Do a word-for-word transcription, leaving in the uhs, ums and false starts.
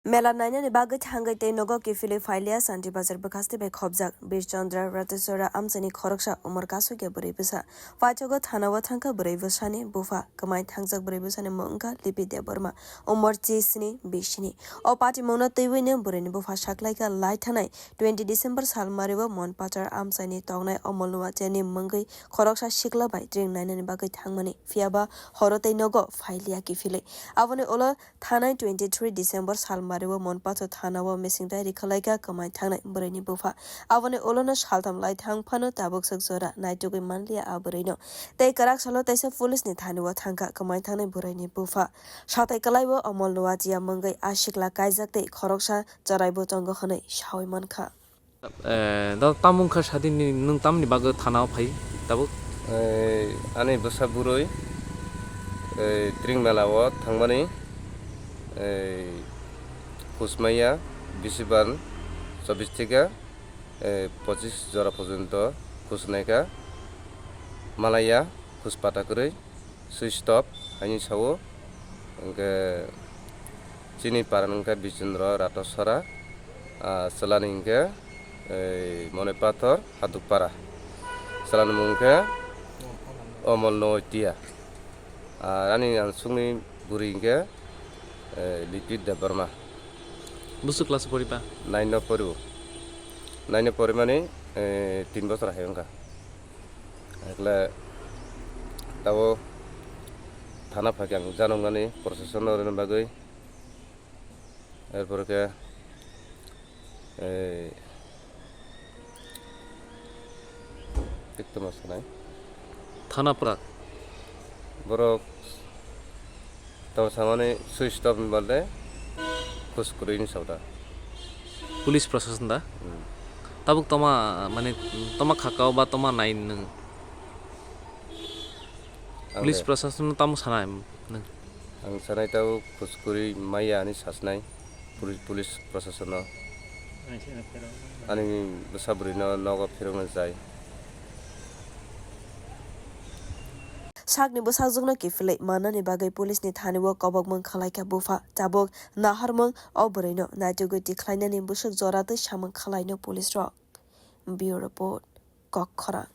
Mela nainani bagwi thangwi tei nogo kiphilwi phailiya Santi Bazar bwkhaste bai khopjak Bir Chandra Rateswara amchaini khoroksa umor kasukya bwrwi bwsa. Paithago thanao thangkha bwrwi bwsani bupha. Kwmai thangjak bwrwi bwsani mung wngkha Lipi Debbarma, umor chisni bisini. O patimungno twiwino bwrwini bupha saklaikha lai thanai twenty December salmario Monpachar amchaini tongnai Omol Nuatiani mungwi khoroksa sikla bai tring nainani bagwi thangmani. Phiyaba horo tei nogo phailiya kiphilwi. Aboni ulo thanai twenty three December salmario Monpathor thanao mising diary khwlaikha kwmai thangnai bwrwini bupha. Aboni ulono saltham lai thang phano tabuk swk jora naitugwi manliya a bwrwino. Tei kwrak salo teisa police ni thanio thangkha kwmai thangnai bwrwini bupha. Satai kwlaibo Omol Nuatia mungwi a sikla kaijak tei khoroksa chwraibo tongo hwnwi sawi mankha. Eh, da tamung kha sadini nwng tamni bagwi thanao phai tabuk? Eh, ani bwsa bwrwi, eh, tring mela o thangmani, eh, khusmaya bisibar chobbish thika, eh, pochis jora porjonto khusnaikha, malaya khuspata kwrwi. Sui stop haini sao, hwnkhe chini paran wngkha Bijendra Ratasora, ah, chwlani hwnkhe, ei, Monepathor Hadukpara, chwlani mung wngkhe Omol Notia, ah, ani ansukni bwrwi hwnkhe, eh, Lipi Debbarma. Busu class poriba? Nine no poribo. Nine no porimani, eh, tin bosor hai wngkha. Ekle tabo thana phaikhe ang janoknani procession no rwna bagwi. Erpore khe, eh, tik toma sanai. Thana prak. Borok Tamo samani sui stop ni balde khus kwrwi ni sauda. Police proshashan da? Hmm. Tabuk toma, mane, toma khakao ba toma nai nwng? Ang Police de. Proshashan no tamo sanai nwng? Ang sanai tabuk khus kwrwi maya ani sasnai poli-, police proshashan no. Ani bwsa bwrwi no nogo phirokna jai. Sakni bwsajwkno kiphilwi mannani bagwi police ni thani o kobokmung khwlaikha bupha. Tabuk naharmung o bwrwino naitugwi tikhlainani bwswk jora twi samung khwlaino police rok. Bureau Report, Kokkhorang.